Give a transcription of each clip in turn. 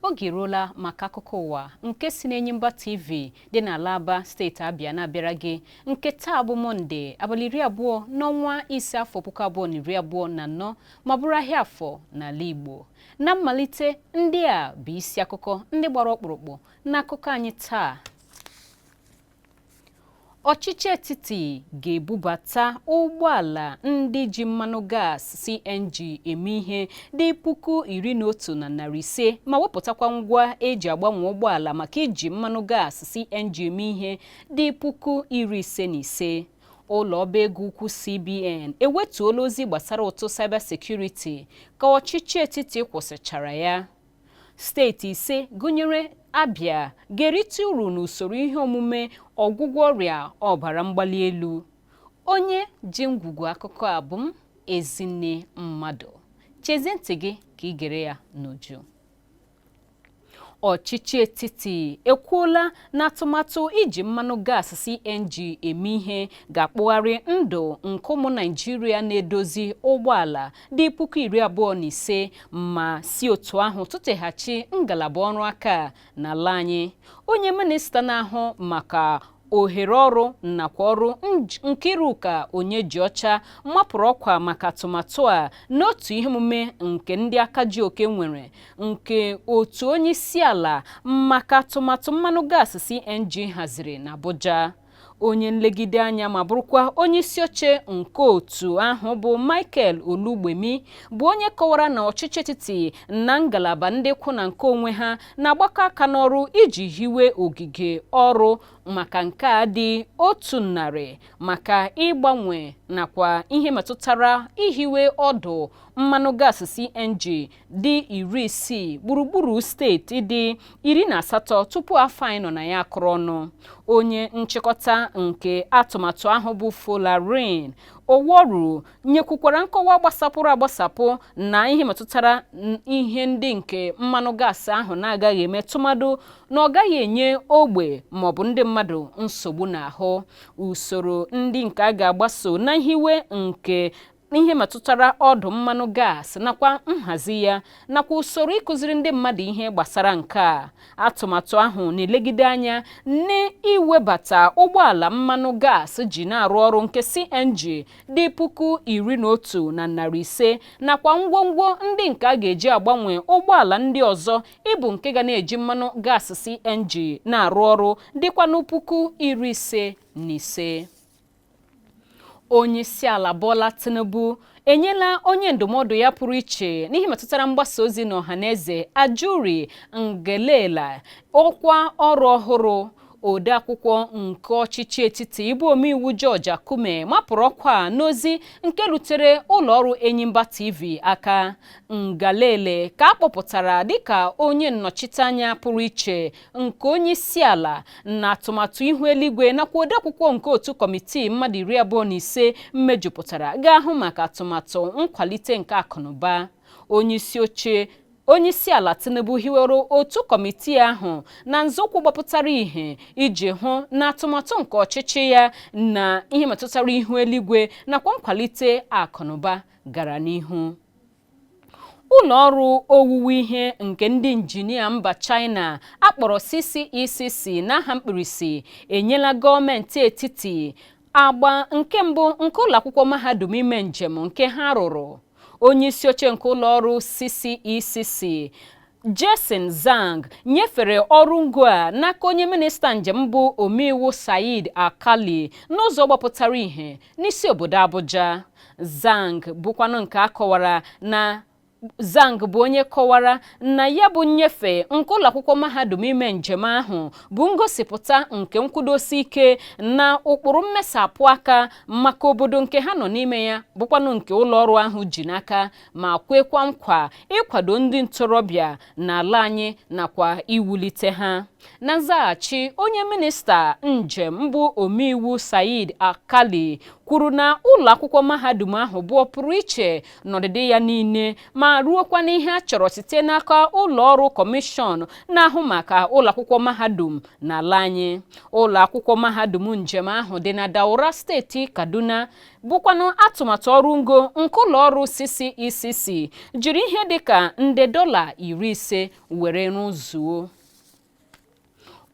Oge eruola maka akụkọ ụwa nke si n'Enyimba TV dị n'ala Aba, steeti Abịa na-abịara gị nke taa bụ Mọnde, abalị 20 n'ọnwa 5, afọ 2024, ma bụrụ ahịa Afọ n'ala Igbo. Na mmalite, ndị a bụ isi akụkọ ndị gbara ọkpụrụkpụ n'akụkọ anyị taa. Ọchịchị etiti ga-ebubata ụgbọala ndị ji mmanụ gas CNG eme ihe dị 11,500, ma wepụtakwa ngwa eji agbanwe ụgbọala maka iji mmanụ gas CNG eme ihe dị 55,000. Ụlọ ọba ego ukwu CBN ewetuola ozi gbasara ụtụ cyber security ka ọchịchị etiti kwụsịchara ya. Steeti 5 gụnyere Abia ga-erite uru n'usoro ihe omume ọgwụgwọ ọrịa ọbara mgbali elu. Onye ji ngwugwu akụkọ a bụ m, Ezinne Mmadụ. Chezie ntị gị ka ị gere ya n'uju. Ọchịchị etiti ekwuola na atụmatụ iji mmanụ gas CNG eme ihe ga-akpụgharị ndụ nke ụmụ Naịjirịa na-edozi ụgbọala dị 25,000, ma si otu ahụ tụteghachi ngalaba ọrụ aka n'ala anyị. Onye minista na-ahụ maka ohere ọrụ nakwa ọrụ, Nkiruka Onyejeocha, mapụrụ ọkwa maka atụmatụ a n'otu ihe omume nke ndị aka ji oke nwere nke otu onye isi ala maka atụmatụ mmanụ gas CNG haziri n'Abuja. Onye nlegide anya ma bụrụkwa onye isi oche nke otu ahụ bụ Michael Olugbemi bụ onye kọwara na ọchịchị etiti na ngalaba ndị kwụ na nke onwe ha na-agbakọ aka n'ọrụ iji hiwe ogige ọrụ maka nke a dị 100 maka ịgbanwe nakwa ihe metụtara ihiwe ọdụ mmanụ gas CNG dị 60 gburugburu steeti dị 18 tupu afọ anyị nọ na ya akụrụ ọnụ. Onye nchịkọta nke atụmatụ ahụ bụ Folarin Oworu nyekwukwara nkọwa gbasapụrụ agbasapụ na ihe metụtara ihe ndị nke mmanụ gaasị ahụ na-agaghị eme, tụmadụ na ọ gaghị enye ogbe maọbụ ndị mmadụ nsogbu n'ahụ. Usoro ndị nke a ga-agbaso na nhiwe nke ihe metụtara ọdụ mmanụ gaasị nakwa nhazi ya nakwa usoro ịkụziri ndị mmadụ ihe gbasara nke a. Atụmatụ ahụ na-elegide anya n'iwebata ụgbọala mmanụ gaasị ji na-arụ ọrụ nke CNG dị 11,500, nakwa ngwongwo ndị nke a ga-eji agbanwe ụgbọala ndị ọzọ ịbụ nke ga na-eji mmanụ gaasị CNG na-arụ ọrụ dịkwanụ 55,000. Onyeisiala Bola Tinubu enyela onye ndụmọdụ ya pụrụ iche n'ihe metụtara mgbasa ozi na ọhaneze, Ajuri Ngelale, ọkwa ọrụ ọhụrụ. Odeakwụkwọ nke ọchịchị etiti bụ omeiwu George Akume mapụrụ ọkwa n'ozi nke rutere ụlọọrụ Enyimba TV aka. Ngelale ka a kpọpụtara dịka onye nnọchiteanya pụrụ iche nke onye isi ala na atụmatụ ihu eluigwe nakwa odeakwụkwọ nke otu kọmitii mmadụ 25 mmejupụtara ga-ahụ maka atụmatụ nkwalite nke akụnụba. Onye isi oche, onye isi ala Tinubu hiwere otu kọmitii ahụ na nzọụkwụ gbapụtara ihe iji hụ na atụmatụ nke ọchịchị ya na ihe metụtara ihu eluigwe nakwa nkwalite akụnụba gara n'ihu. Ụlọ ọrụ owuwe ihe nke ndị injinia mba China akpọrọ CCECC n'aha mkpirisi enyela gọọmenti etiti agba nke mbụ nke ụlọ akwụkwọ mahadum ime njem nke ha rụrụ. Onye isi oche nke ụlọ ọrụ CCECC, Jason Zhang, nyefere ọrụ ngo a n'aka onye minista njem bụ omeiwu Said Alkali n'ụzọ gbapụtara ihe n'isi obodo Abuja. Zhang bụkwanụ nke a kọwara na Zhang bụ onye kọwara na ya bụ nnyefe nke ụlọ akwụkwọ mahadum ime njem ahụ bụ ngosipụta nke nkwụdosi ike na ụkpụrụ mmesapụ aka maka obodo nke ha nọ n'ime ya, bụkwanụ nke ụlọ ọrụ ahụ ji n'aka, ma kwekwa nkwa ịkwado ndị ntorobịa n'ala anyị nakwa iwulite ha. Na nzaghachi, onye minista njem bụ omeiwu Said Alkali Kwuru na ụlọ akwụkwọ mahadum ahụ bụ ọpụrụ iche n'ọdịdị ya niile ma ruokwa n'ihe a chọrọ site n'aka ụlọ ọrụ kọmishọn na-ahụ maka ụlọ akwụkwọ mahadum n'ala anyị. Ụlọ akwụkwọ mahadum njem ahụ dị na Daura, steeti Kaduna, bụkwanụ atụmatụ ọrụ ngo nke ụlọ ọrụ CCECC jiri ihe dịka nde $50 were rụzuo.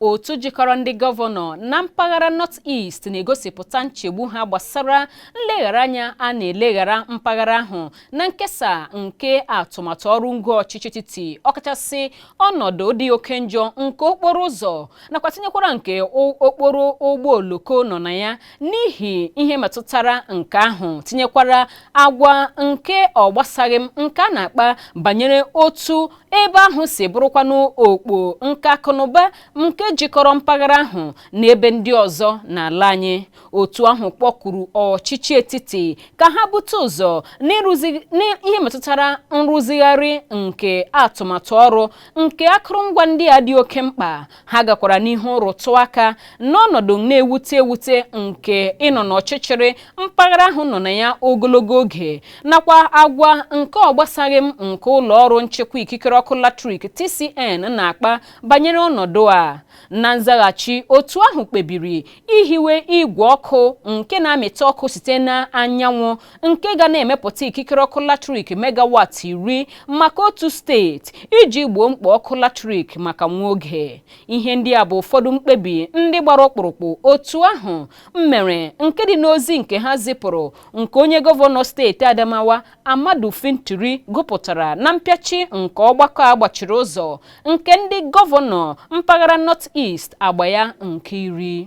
Otu jikọrọ ndị gọvanọ na mpaghara North East na-egosipụta nchegbu ha gbasara nleghara anya a na-eleghara mpaghara ahụ na nkesa nke atụmatụ ọrụ ngo ọchịchị etiti, ọkachasị ọnọdụ dị oke njọ nke okporo ụzọ nakwa tinyekwara nke okporo ụgbọ oloko nọ na ya n'ihi ihe metụtara nke ahụ, tinyekwara agwa nke ọ gbasaghị m nke a na-akpa banyere otu ebe ahụ si bụrụkwanụ okpo nke akụnụba nke jikọrọ mpaghara ahụ na ebe ndị ọzọ n'ala anyị. Otu ahụ kpọkuru ọchịchị etiti ka ha bute ụzọ n'ihe metụtara nrụzigharị nke atụmatụ ọrụ nke akụrụngwa ndị a dị oke mkpa. Ha gakwara n'ihu rụtụ aka n'ọnọdụ na-ewute ewute nke ịnọ n'ọchịchịrị mpaghara ahụ nọ na ya ogologo oge, nakwa agwa nke ọ gbasaghị m nke ụlọ ọrụ nchịkwa ikikere ọkụ latrik TCN na-akpa banyere ọnọdụ a. Na nzaghachi, otu ahụ kpebiri ihiwe igwe ọkụ nke na-amịta ọkụ site na anyanwụ nke ga na-emepụta ikikere ọkụ latrik megawatt 10 maka otu steeti iji gboo mkpa ọkụ latrik maka nwa oge. Ihe ndị a bụ ụfọdụ mkpebi ndị gbara ọkpụrụkpụ otu ahụ mere nke dị n'ozi nke ha zipụrụ, nke onye gọvanọ steeti Adamawa, Ahmadu Fintiri, gụpụtara na mpịachi nke ọgbakọ a gbachiri ụzọ nke ndị gọvanọ mpaghara North East agba ya nke 10.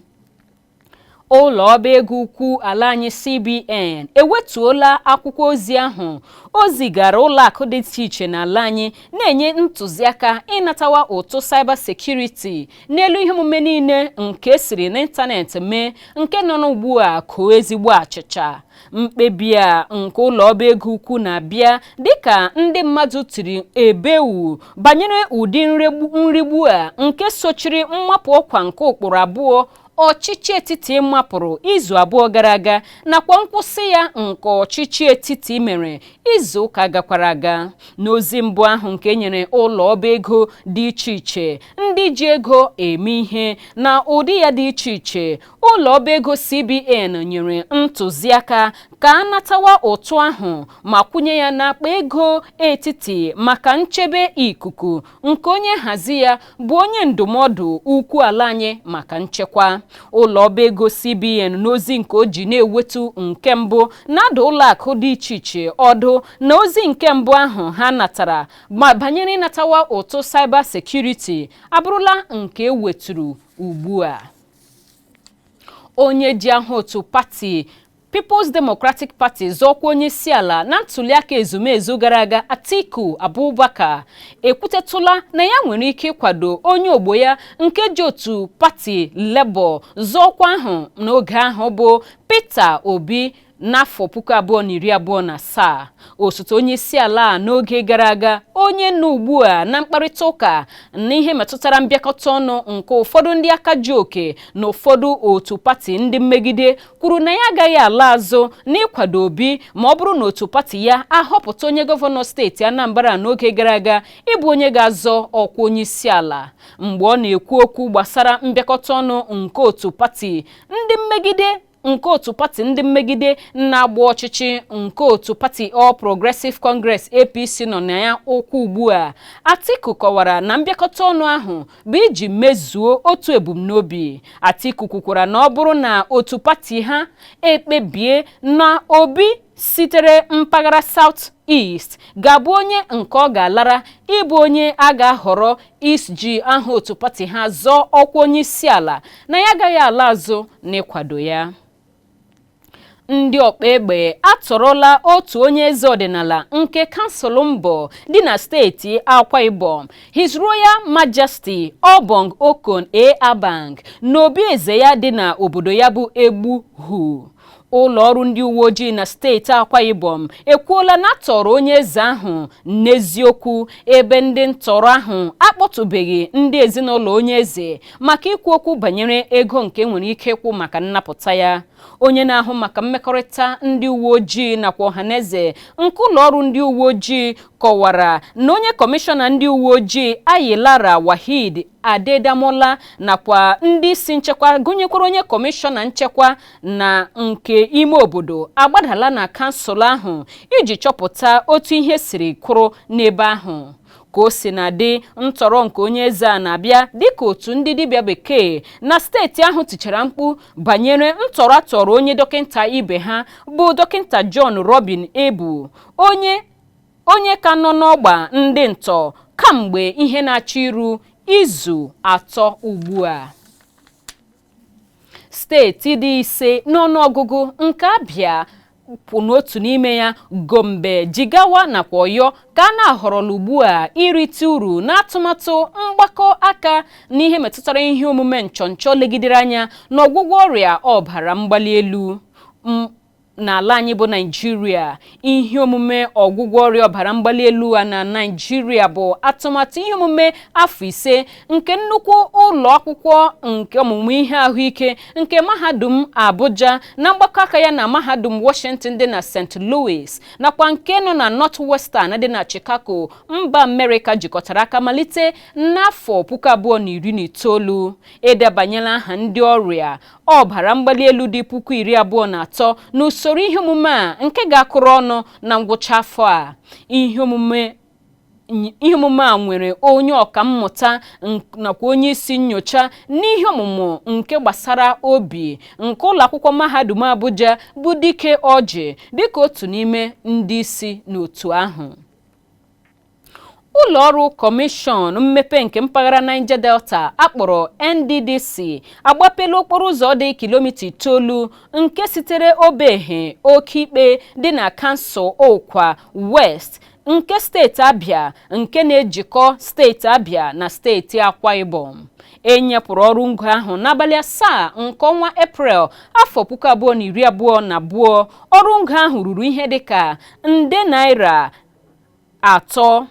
Ụlọ ọba ego ukwu ala anyị, CBN, ewetuola akwụkwọ ozi ahụ o zigara ụlọ akụ dị iche iche n'ala anyị na-enye ntụziaka ịnatawa ụtụ cyber security n'elu ihe omume niile nke siri n'ịntanetị mee, nke nọ n'ugbu a koo ezigbo achịcha. Mkpebi a nke ụlọ ọba ego ukwu na-abịa dịka ndị mmadụ tiri ebewu banyere ụdị nrigbu a nke sochiri mmapụ ọkwa nke ụkpụrụ abụọ ọchịchị etiti mapụrụ izu 2 gara aga, nakwa nkwụsị ya nke ọchịchị etiti mere izu ụka gakwara aga. N'ozi mbụ ahụ nke nyere ụlọ ọba ego dị iche iche ndị ji ego eme ihe na ụdị ya dị iche iche, ụlọ ọba ego CBN nyere ntụziaka ka a natawa ụtụ ahụ ma kwụnye ya n'akpa ego etiti maka nchebe ikuku, nke onye nhazi ya bụ onye ndụmọdụ ukwu ala anyị maka nchekwa. Ụlọ ọba ego CBN, n'ozi nke o ji na-ewetu nke mbụ, na-adụ ụlọ akụ dị iche iche ọdụ na ozi nke mbụ ahụ ha natara ma banyere ịnatawa ụtụ cyber security abụrụla nke eweturu ugbu a. Onye ji aha otu pati People's Democratic Party zọọkwa onye isi ala na ntuliaka ezumezu gara aga, Atiku Abubakar, ekwutetụla na ya nwere ike ịkwado onye ogbo ya nke ji otu pati Labour zọọkwa ahụ n'oge ahụ, bụ Peter Obi, n'afọ 2027. Osote onye isi ala n'oge gara aga, onye nọ ugbu a na mkparịta ụka n'ihe metụtara mbịakọta ọnụ nke ụfọdụ ndị aka ji oke na ụfọdụ otu pati ndị mmegide, kwuru na ya agaghị ala azụ n'ịkwado Obi ma ọ bụrụ na otu pati ya ahọpụta onye gọvanọ steeti Anambra n'oge gara aga ịbụ onye ga-azọ ọkwa onye isi ala. Mgbe ọ na-ekwu okwu gbasara mbịakọta ọnụ nke otu pati ndị mmegide nke otu pati ndị mmegide na-agba ọchịchị nke otu pati All Progressive Congress, APC, nọ na ya ụkwụ ugbu a, Atiku kọwara na mbịakọta ọnụ ahụ bụ iji mezuo otu ebumnobi. Atiku kwukwara na ọ bụrụ na otu pati ha ekpebie na Obi sitere mpaghara South East ga-abụ onye nke ọ ga-alara ịbụ onye a ga-ahọrọ iji aha otu pati ha zọọ ọkwa onye isi ala, na ya agaghị ala azụ n'ịkwado ya. Ndị ọkpa egbe atọrọla otu onye eze ọdịnala nke kansụl mbọ dị na steeti Akwa Ibom, His Royal Majesty Obong Okon A. Abang, n'obi eze ya dị na obodo ya bụ Egbuhu. Ụlọ ọrụ ndị uwe ojii na steeti Akwa Ibom ekwuola na atọrọ onye eze ahụ n'eziokwu, ebe ndị ntọrọ ahụ akpọtụbeghị ndị ezinụlọ onye eze maka ikwu okwu banyere ego nke nwere ike ịkwụ maka nnapụta ya. Onye na-ahụ maka mmekọrịta ndị uwe ojii nakwa ọhaneze nke ụlọ ọrụ ndị uwe ojii kọwara na onye kọmishọna ndị uwe ojii Ayilara Wahid Adedamola nakwa ndị isi nchekwa, gụnyekwara onye kọmishọna nchekwa na nke ime obodo, agbadala na kansụl ahụ iji chọpụta otu ihe siri kwụrụ n'ebe ahụ. Ka o si na dị, ntọrọ nke onye eze a na-abịa dịka otu ndị dibịa bekee na steeti ahụ tichara mkpu banyere ntọrọ atọrọ onye dọkịta ibe ha bụ Dọkịta John Robin Ebu, onye ka nọ n'ọgba ndị ntọ kamgbe ihe na-achọ iru izu 3 ugbu a. Steeti dị 5 n'ọnụọgụgụ nke Abịa kwụ n'otu n'ime ya, Gombe, Jigawa nakwa Ọyọ, ka a na-ahọrọla ugbu a irite uru n'atụmatụ mgbakọ aka n'ihe metụtara ihe omume nchọnchọ legidere anya n'ọgwụgwọ ọrịa ọbara mgbali elu n'ala anyị bụ Naịjirịa. Ihe omume ọgwụgwọ ọrịa ọbara mgbali elu a na Naịjirịa bụ atụmatụ ihe omume afọ 5 nke nnukwu ụlọ akwụkwọ nke ọmụmụ ihe ahụike nke mahadum Abuja na mgbakọ aka ya na mahadum Washington dị na St. Louis nakwa nke nọ na Northwestern dị na Chicago, mba Amerịka, jikọtara aka malite n'afọ 2019. Edebanyela aha ndị ọrịa ọbara mgbali elu dị 23,000 n'usoro ihe omume a nke ga-akụrụ ọnụ na ngwụcha afọ a. Ihe omume a nwere onye ọka mmụta nakwa onye isi nyocha n'ihe ọmụmụ nke gbasara obi nke ụlọ akwụkwọ mahadum Abuja bụ Dike Ọjị dịka otu n'ime ndị isi n'otu ahụ. Ụlọ ọrụ kọmishọn mmepe nke mpaghara Niger Delta akpọrọ NDDC agbapela okporo ụzọ dị kilomita 9 nke sitere Obehe Okeikpe dị na kansụl Ụkwa West nke steeti Abia nke na-ejikọ steeti Abia na steeti Akwa Ibom. E nyepụrụ ọrụ ngo ahụ n'abalị 7 nke ọnwa Eprel afọ 2022. Ọrụ ngo ahụ ruru ihe dịka nde naira 3.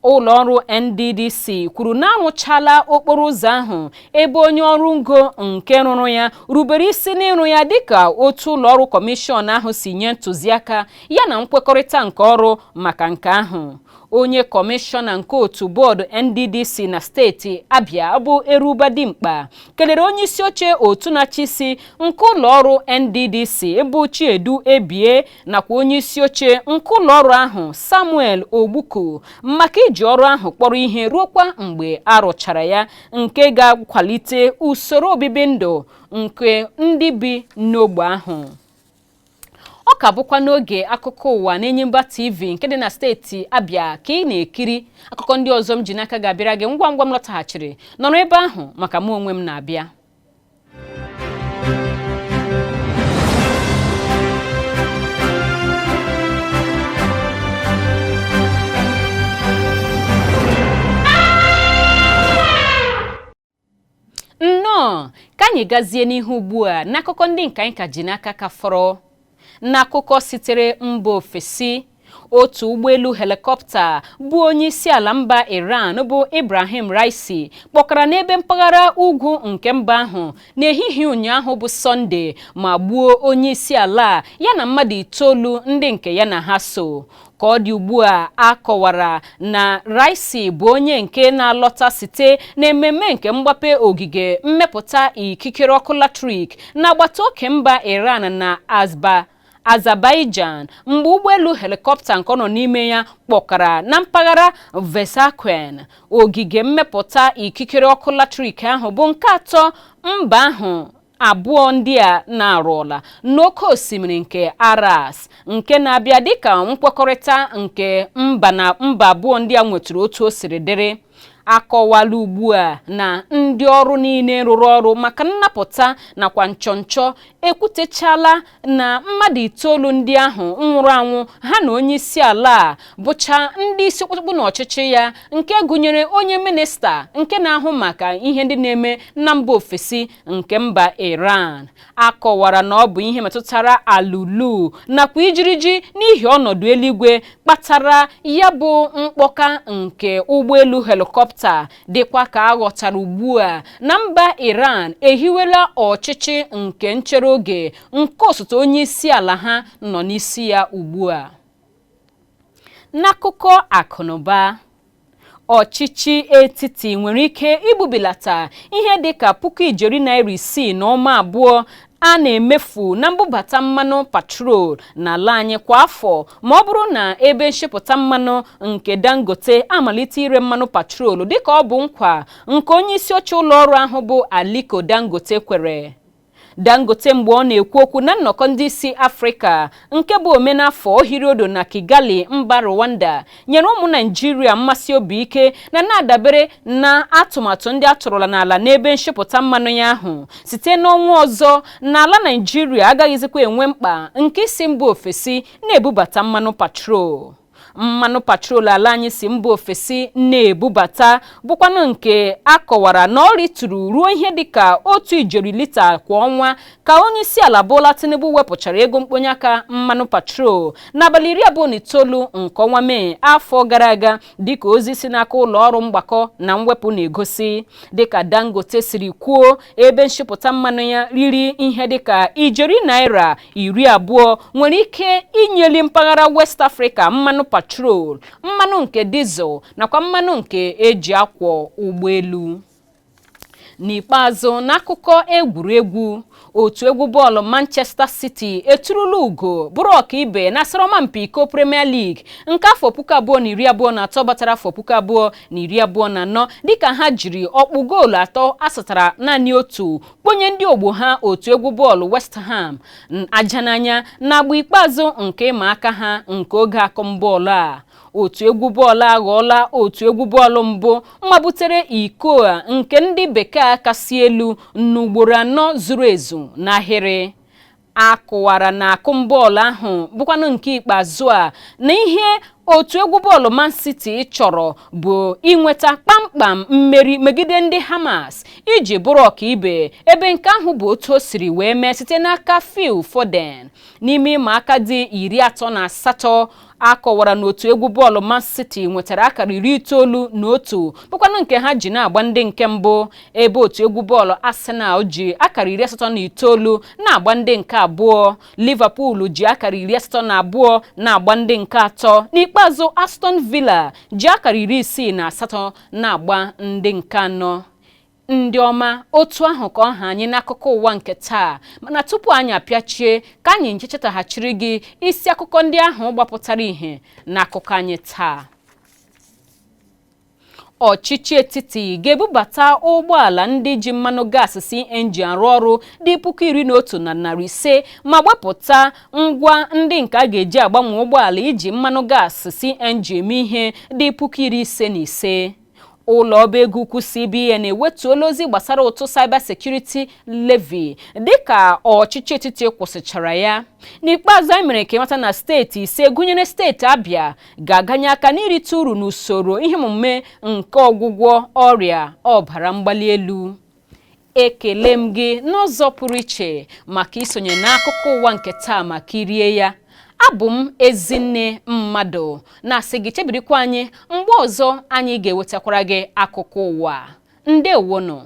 Ụlọ ọrụ NDDC kwuru na arụchala okporo ụzọ ahụ, ebe onye ọrụ ngo nke rụrụ ya rubere isi n'ịrụ ya dịka otu ụlọ ọrụ kọmishọn ahụ si nye ntụziaka ya na nkwekọrịta nke ọrụ maka nke ahụ. Onye kọmishọna nke otu bọọdụ NDDC na steeti Abia bụ Eruba Dimkpa kelere onye isi oche otu na-achị isi nke ụlọ ọrụ NDDC bụ Chiedu Ebie nakwa onye isi oche nke ụlọ ọrụ ahụ Samuel Ogbuku maka iji ọrụ ahụ kpọrọ ihe ruokwa mgbe a rụchara ya, nke ga-akwalite usoro obibi ndụ nke ndị bi n'ogbe ahụ. Ọ ka bụkwa n'oge akụkọ ụwa n'Enyimba TV nke dị na steeti Abia ka ị na-ekiri. Akụkọ ndị ọzọ m ji n'aka ga-abịara gị ngwa ngwa m lọtaghachiri. Nọrọ ebe ahụ maka mụ onwe m na-abịa. Nnọọ, ka anyị gazie n'ihu ugbu a n'akụkọ ndị nke anyị ka ji n'aka ka fọrọ. N'akụkọ sitere mba ofesi, otu ụgbọelu helikọpta bụ onye isi ala mba Iran bụ Ibrahim Raisi kpọkara n'ebe mpaghara ugwu nke mba ahụ n'ehihie ụnyaahụ bụ Sọnde ma gbuo onye isi ala ya na mmadụ 9 ndị nke ya na ha so. Ka ọ dị ugbu a, a kọwara na Raisi bụ onye nke na-alọta site n'ememme nke mgbape ogige mmepụta ikikere ọkụ latrik n'agbata oke mba Iran na Azerbaijan mgbe ụgbọelu helikọpta nke ọ nọ n'ime ya kpọkara na mpaghara Vesakwen. Ogige mmepụta ikikere ọkụ latrik ahụ bụ nke atọ mba ahụ abụọ ndị a na-arụọla n'oké osimiri nke Aras, nke na-abịa dịka nkwekọrịta nke mba na mba abụọ ndị a nwetụrụ otu o siri dịrị. Akọwala ugbu a na ndị Ndị ọrụ niile rụrụ ọrụ maka nnapụta nakwa nchọnchọ ekwutechala na mmadụ itoolu ndị ahụ nwụrụ anwụ ha na onye isi ala a bụcha ndị isi okpotokpo n'ọchịchị ya, nke gụnyere onye minista nke na-ahụ maka ihe ndị na-eme na mba ofesi nke mba Iran. A kọwara na ọ bụ ihe metụtara alulu nakwa ijiriji n'ihi ọnọdụ eluigwe kpatara ya bụ mkpọka nke ụgbọelu helikọpta. Dịkwa ka a ghọtara ugbu a na mba Iran ehiwela ọchịchị nke nchere oge nke osote onye isi ala ha nọ n'isi ya ugbu a. N'akụkọ akụnụba, ọchịchị etiti nwere ike igbubilata ihe dịka puku ijeri naira 6.2 a na-emefu na mbubata mmanụ petrol n'ala anyị kwa afọ, ma ọ bụrụ na ebe nshipụta mmanụ nke Dangote amalite ire mmanụ petrol, dịka ọ bụ nkwa nke onye isi oche ụlọọrụ ahụ bụ Aliko Dangote kwere. Dangote, mgbe ọ na-ekwu okwu na nnọkọ ndị isi Afrịka nke bụ omenafọ ohiriodo na Kigali, mba Rwanda, nyere ụmụ Naijiria mmasị obi ike na na-adabere na atụmatụ ndị atụrụla n'ala n'ebe nshipụta mmanụ ya ahụ, site n'ọnwa ọzọ n'ala Naijiria agaghịzikwa enwe mkpa nke isi mba ofesi na-ebubata mmanụ petrol. Mmanụ petrol ala anyị si mba ofesi na-ebubata bụkwanụ nke a kọwara na ọ rituru ruo ihe dịka 1 ijeri lita kwa ọnwa ka onye isi ala Bola Tinubu wepụchara ego mkponye aka mmanụ petrol n'abalị 29 nke ọnwa Mee afọ gara aga, dịka ozi si n'aka ụlọ ọrụ mgbakọ na mwepụ na-egosi. Dịka Dangote siri kwuo, ebe nshipụta mmanụ ya riri ihe dịka ijeri naira 20 nwere ike inyeli mpaghara West Africa mmanụ petrol, mmanụ nke diesel nakwa mmanụ nke eji akwọ ụgbọelu. N'ikpeazụ, n'akụkọ egwuregwu, otu egwu bọọlụ Manchester City eturula ugo bụrụ ọkaibe na asọrọmpi iko Premier League nke afọ 2023 batara afọ 2024, dịka ha jiri ọkpụ goolu atọ asatara naanị otu kponye ndị ogbo ha, otu egwu bọọlụ West Ham, aja n'anya n'agba ikpeazụ nke ịma aka ha nke oge akụmbọọlụ a. Otu egwu bọọlụ aghọọla otu egwu bọọlụ mbụ mmabutere iko a nke ndị bekee kasị elu n'ugboro anọ zuru ezu n'ahịrị. A kụwara na akụmbọọlụ ahụ bụkwanụ nke ikpeazụ a na ihe otu egwu bọọlụ Man City chọrọ bụ inweta kpamkpam mmeri megide ndị Hammers iji bụrụ ọkaibe, ebe nke ahụ bụ otu o siri wee mee site n'aka Phil Foden n'ime ịma aka dị 38. A kọwara na otu egwu bọọlụ Man City nwetara akara 91, bụkwanụ nke ha ji na-agba ndị nke mbụ, ebe otu egwu bọọlụ Arsenal ji akara 89 na-agba ndị nke abụọ, Liverpool ji akara 82 na-agba ndị nke atọ, n'ikpeazụ Aston Villa ji akara 68 na-agba ndị nke anọ. Ndị ọma, otu ahụ ka ọ ha anyị n'akụkọ ụwa nke taa, mana tupu anyị apịachie, ka anyị nchechetaghachiri gị isi akụkọ ndị ahụ gbapụtara ìhè n'akụkọ anyị taa. Ọchịchị etiti ga-ebubata ụgbọala ndị ji mmanụ gaasị CNG arụ ọrụ dị 11,500, ma gbapụta ngwa ndị nke a ga-eji agbanwe ụgbọala iji mmanụ gaasị CNG eme ihe dị 55,000. Ụlọ ọba ego ukwu CBN ewetuola ozi gbasara ụtụ Cyber Security Levy dịka ọchịchị etiti kwụsịchara ya. N'ikpeazụ, anyị mere ka ịmata na steeti ise, gụnyere steeti Abịa, ga-aganye aka n'irite uru n'usoro ihe omume nke ọgwụgwọ ọrịa ọbara mgbali elu. Ekele m gị n'ụzọ pụrụ iche maka isonye n'akụkọ ụwa nke taa ma kirie ya. Abụ m Ezinne Mmadụ, na-asị gị chebirikwa anyị mgbe ọzọ anyị ga-ewetakwara gị akụkọ ụwa. Ndewonụ.